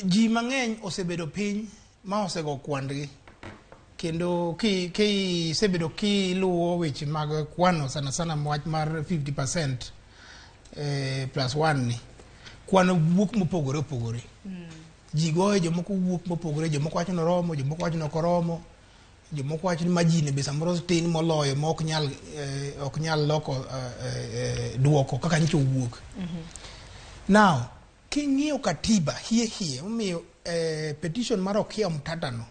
Ji mang'eny osebedo piny ma osego kwandgi kendo kisebedo kiluwo weche mag kwano, sana sana wach mar 50% plus one ni, kwano wuok mopogore opogore. Ji goye, jomoko wuok mopogore, jomoko wacho ni oromo, jomoko wacho ni ok oromo, jomoko wacho ni margin be samoro tin moloyo ma ok nyal loko duoko kaka nyocha owuok. Now king'iyo katiba hie hie omiyo petition mar Okiya Omtata no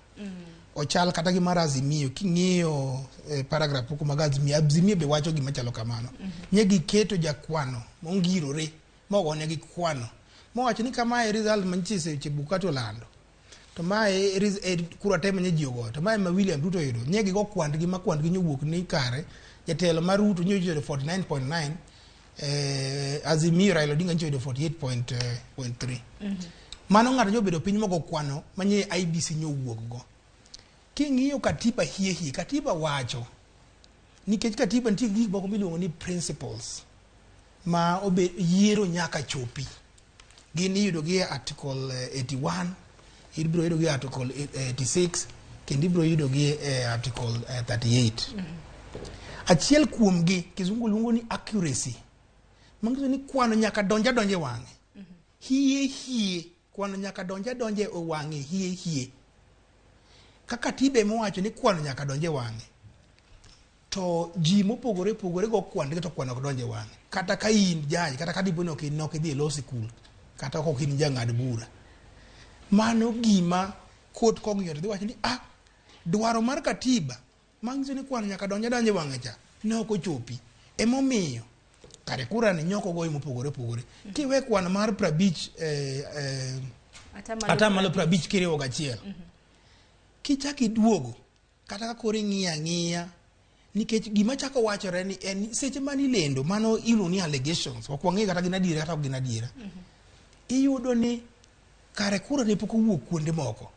ochal kata gi mar Azimio. King'iyo paragraph moko mag Azimio, Azimio be wacho gima chalo kamano. Nye giketo jakwano mongirore mogonegi kwano mowacho ni kamae result mantie Chebukati olando, to mae kura te manye ji ogoyo, to mae ma William Ruto oyudo. Nye gigo kwandgi ma kwandgi nyowuok ni kare jatelo mar Ruto nyocha oyudo 49.9, Azimio Raila Odinga nyocha oyudo 48.3. Mano ng'ato nyobedo piny mogo kwano manye IEBC nyowuok go. King'iyo katiba hie hie, katiba wacho, nikech katiba nitie gik moko miluongo ni principles ma obe yiero nyaka chopi, gin iyudo gi e article 81, ibiro yudo gi e article 86, kendo ibiro yudo gi e article 38. Achiel kuomgi kizungu luongo ni accuracy, manyiso ni kwano nyaka donj adonja e wang'e hie hie, kwano nyaka donj adonja e wang'e hie hie. Ka katiba emowacho ni kwano nyaka donj e wang'e, to ji mopogore opogore go kwandgi to kwano ok donj e wang'e. Kata ka in judge, kata ka dipo ni ok in ok idhi e law school, kata ok in jang'ad bura, mano gima court kong'iyo to dhi wacho ni ah, dwaro mar katiba manyiso ni kwano nyaka donj adonja e wang'e cha ne ok ochopi. Emomiyo kare kura ni nyoko goyo mopogore opogore. Kiwe kwan mar 50, atamalo atamalo 50 kiriwo gachiel, kichak iduogo kata ka koro ing'iyo ang'iya, nikech gima chako wachore ni en seche mane ilendo, mano iluongo ni allegations, ok wang'eyo kata gin adiera kata ok gin adiera. Iyudo ni kare kura ne pok owuok kuonde moko.